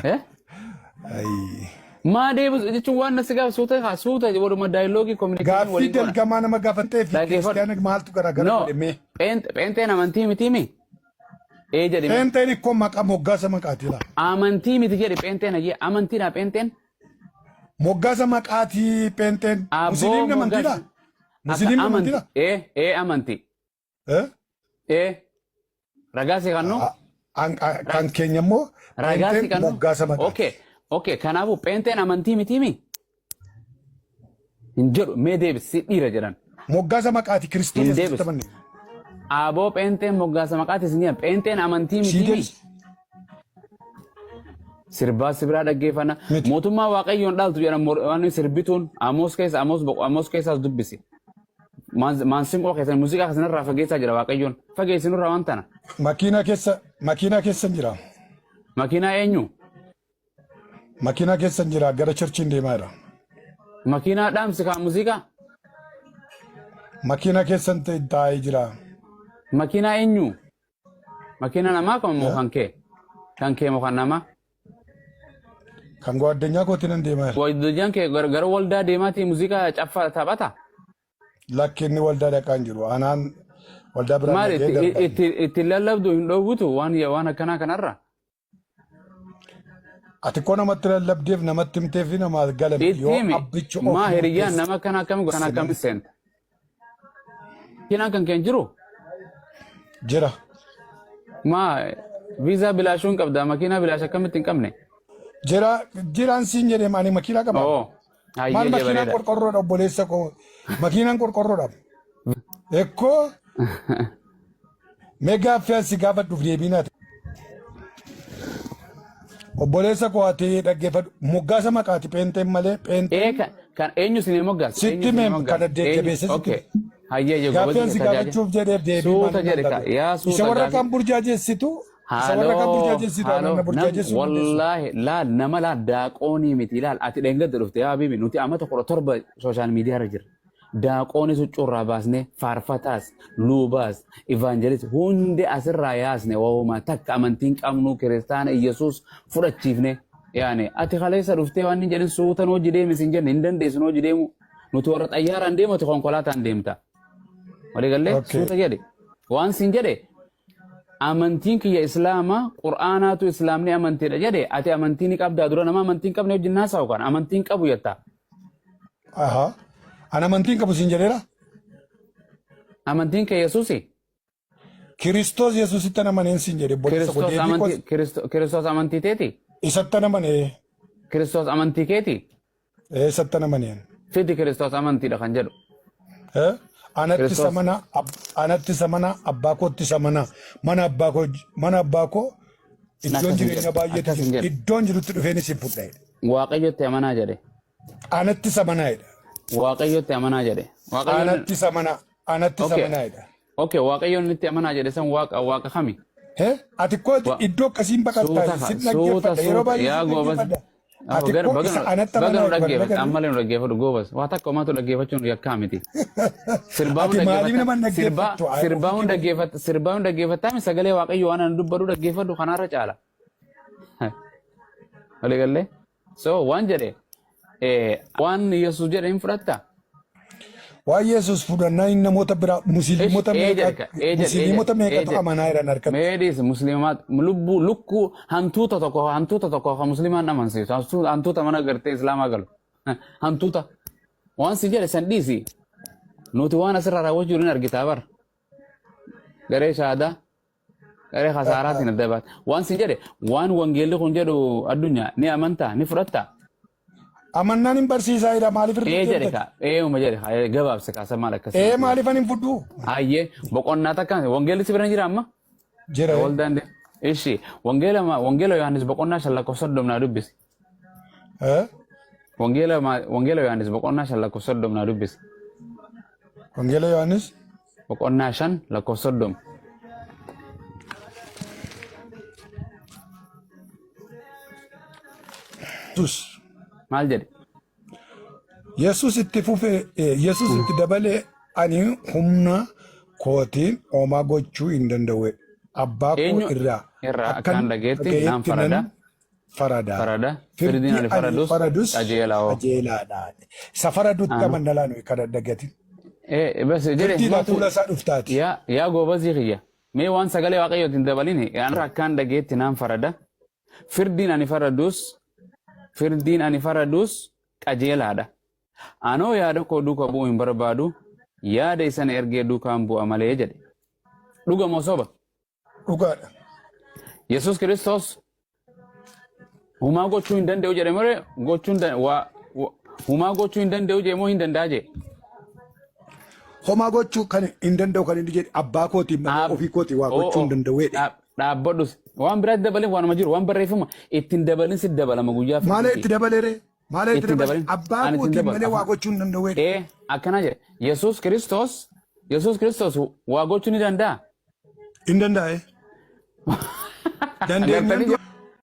Eh? Ayii. Maa deebisu jechuun waan nasi gaafa suuta haa suuta waluma daayilogii communication Gaaffii waliin goona. dalgamaa nama gaafattee fi Dhaggeeffadhu. kiristiyaana maaltu garaagara No, godhe mee? pheenxeen amantii miti mi? Ee jedhi mee. Pheenxeen ikkoo maqaa moggaasa maqaatii laa. Amantii miti jedhi pheenxeen hayyee amantiidha pheenxeen. Moggaasa maqaatii pheenxeen. Abboo Musliimni amantiidha? moggaasa. Akka Musliimni amanti. amantiidha? Ee ee amantii. Eh? Ee ragaa si kannu. Kan keenya immoo Ragaa si pheenxeen kannu. moggaasa maqaati. Okay okay kanaafuu pheenxeen amantii miti mi? Hin jedhu mee deebisi si dhiira jedhan. Moggaasa maqaati Kiristoos Hin Yesuusitti deebisu. amanne. Aboo pheenxeen moggaasa maqaati isin jedhan pheenxeen amantii Sii miti mi? deebisi. Sirbaa si biraa dhaggeeffanna. Miti. Mootummaa Waaqayyoon dhaaltu jedhan waan sirbituun Amoos keessa Amoos boqo Amoos keessaas dubbisi. Maansinqoo keessan muuziqaa keessan irraa fageessaa jira Waaqayyoon. Fageessi nurraa waan tana. Makiinaa keessa makiinaa keessa hin jira. Makiinaa eenyu? Makiinaa keessa hin jira gara churchiin deemaa jira. Makiinaa dhaamsi kaa muuziqaa? Makiinaa keessa hin taa'ee jira. Makiinaa eenyu? Makiinaa namaa kan moo kan kee? Kan kee moo kan namaa? Kan gwaaddanyaa kootiin nan deemaa jira. Waldaan kee gara waldaa deemaatii muuziqaa caffaa taphata? Lakki inni waldaa dhaqaa hin jiru. Anaan waldaa biraan Maal dhaqee itti darba. itti itti lallabdu hin dhoowwitu waan waan akkanaa kanarra? Ati koo namatti lallabdeef namatti himteef fi namaaf gala miti. Itti Yoo himi abbichi of maa hiriyyaan murteesse. nama kana akkami kana akkami seenta? Makiinaan kan kee hin jiru? Jira. Maa viizaa bilaashuu hin qabda makiinaa bilaash akkamitti hin qabne? Jira jiraan siin jedhee ani makiinaa qaba. Oo Maal hayyee makiinaan bareeda. qorqorroodha obboleessa koo. Makiinaan qorqorroodha. Ekkoo mee gaaffii ani si gaafadhuuf deebii naati. Obboleessa koo ati dhaggeeffadhu. Moggaasa maqaati pheenxeen malee Ee pheenxeen kan kan eenyu isin moggaase? sitti Eenyu isin meem moggaase? kana Eenyu? jajjabeesse sitti Okay. Hayyee hayyee Gaaffii goobazii ani si tajaajila. gaafachuuf jedheef deebii Suuta maal jedhe ka dhabe. yaa Isa suuta warra gaafii. kaan burjaajeessitu isa warra kaan Haaloo burjaajeessitu anaan haaloo na nam burjaajeessuu hin dandeessu. wallaahi laal nama laal daaqoonii miti laal ati dheengadda dhufte yaa habiibi nuti amata 17 sooshaal miidiyaa irra jirra. Daaqoonii huccuurraa baasnee faarfataas luubaas ivaanjelis hundi asirraa yaasne waa'uma takka amantiin qabnu kiristaana Iyyasuus fudhachiifne yaani ati kaleessa dhuftee waan hin jedhin suutan hojii deemi sin jenne hin dandeessu hojii deemu nuti warra xayyaaraan deemu ati konkolaataan deemta. Walii gallee Okay. suuta jedhe waan sin jedhe amantiin kiyya islaama qur'aanaatu islaamni amantiidha jedhe ati amantii ni qabdaa dura nama amantii hin qabne wajjin haasa'u kan amantii hin qabu jetta. Aha. An amantiin qabu siin jedheera. Amantiin kee Yesuusi? Kiristoos Yesuusitti an amaneen siin jedhe obboleessa koo Kiristoos deebii amantii koos Kiristoos amantii teeti? isatti an amanee Kiristoos amantii keeti? ee isatti an amaneen. Fidi Kiristoos amantiidha kan jedhu. Eh? Anatti isa Kiristoos mana anatti isa mana abbaa kootti isa mana mana abbaa koo mana abbaa koo iddoon akkas hin jireenya jedhu. baay'eetu Akkas hin jira jedhu. iddoon jirutti dhufeen isin fudha jedhe. Waaqayyotti amanaa jedhe. Anatti isa mana jedha. Waaqayyotti amanaa jedhe. Waaqayyoon Anatti isa mana anatti isa Okay. mana jedha. Okay, Waaqayyoon itti amanaa jedhe san waaqa waaqa kami? He? Ati koo Wa- iddoo akkasiin Suuta baqattaa ka sin suuta dhaggeeffadha yeroo suuta baay'ee yaa sin goobas. dhaggeeffadha. Ati Ati koo baga isa anatti baga amanaa nu jedhu dhaggeeffate kana ammallee nu dhaggeeffadhu goobas. Waa takka homaatu dhaggeeffachuun yakkaa miti. Sirbaa Ati hun maaliif dhaggeeffata nama hin sirbaa dhaggeeffattu? Ay, sirbaa ofii hun kee dhaggeeffata sirbaa hun dhaggeeffattaa mi sagalee Waaqayyo waan ani dubbadhu dhaggeeffadhu kanaarra caala. Walii gallee? So waan jedhe waan Yesuus jedhe hin fudhattaa? Waan Yesuus fudhannaa inni namoota biraa Ish musliimota ee meeqa jedhe ka ee jedhe ee jedhe musliimota ee meeqatu jedhe amanaa jiran harkatti. mee dhiisi musliimaa lubbuu lukkuu hantuuta tokko ka musliimaan amansiisu hantuuta mana gartee islaamaa galu hantuuta waan si jedhe san dhiisi nuti waan asirraa raawwachuu hin argitaa bar garee shaadaa Garee kasaaraatiin adda baate. Waan sin jedhe waan wangeelli kun jedhu addunyaa ni amantaa ni fudhattaa. Amannaan hin barsiisaa jira maaliif irra Ee jedhe deddeebita? kaa eeuma jedhe kaa gabaabse kaasa maal akkasii Ee miti. maaliif ani hin fudhu? Ayyee boqonnaa takka wangeelli si bira hin jira amma? Jira. Waldaan de. Ishi wangeela wangeela Yohaannis boqonnaa 5 lakkoofsa 30 naa dubbisi. Eh? Wangeela wangeela Yohaannis boqonnaa 5 lakkoofsa 30 naa dubbisi. Wangeela Yohaannis Boqonnaa 5 lakkoofsa 30. Yesuus. Maal jedhe? Yesuus itti fufe Yesuus itti dabalee ani humna kootiin homaa gochuu hin danda'u. Abbaa koo Eenyu irraa irraa akkan akkaan dhageetti naan dhaga'etti farada. nan farada. Farada. Firdiin Firdii ani ani faradus faradus qajeelaa hoo. qajeelaadha. Isa faradutti Anu. amanna laa nuyi kana dagatin. Eh, bas jedhe Firdiidha maatu fuula isaa dhuftaati. yaa yaa goobazii kiyya. Mee waan sagalee waaqayyootiin dabalini an akkaan dhageetti naan farada. Firdiin ani faradus firdiin ani faradus qajeelaadha. Anoo yaada koo duuka bu'uu hin barbaadu yaada isan ergee duukaan bu'a malee jedhe. Dhuga moo soba? Dhugaadha. Yesuus Kiristoos humaa gochuu hin danda'u jedhe malee gochuu hin dan- waa wa- humaa gochuu hin danda'u jedhe moo hin danda'a jedhe? Homaa gochuu kan hin danda'u kan inni jedhe abbaa kootiin malee Dhaab- ofii kootiin waa oo gochuu hin oo danda'u jedhe. Dhaabbadhus waan biraatti dabalin waanuma jiru waan barreeffama ittiin dabalin si dabalama guyyaa Maala firdiiti. itti dabaleere? Maala itti Ittiin dabale? dabalin Abbaa ani ittiin kootiin dabala malee waa afaan gochuu hin danda'u jedhe. ee akkana jedhe Yesuus Kiristoos Yesuus Kiristoos waa gochuu ni danda'a. Hin danda'e. Dandeenyaan Agartanii du'a.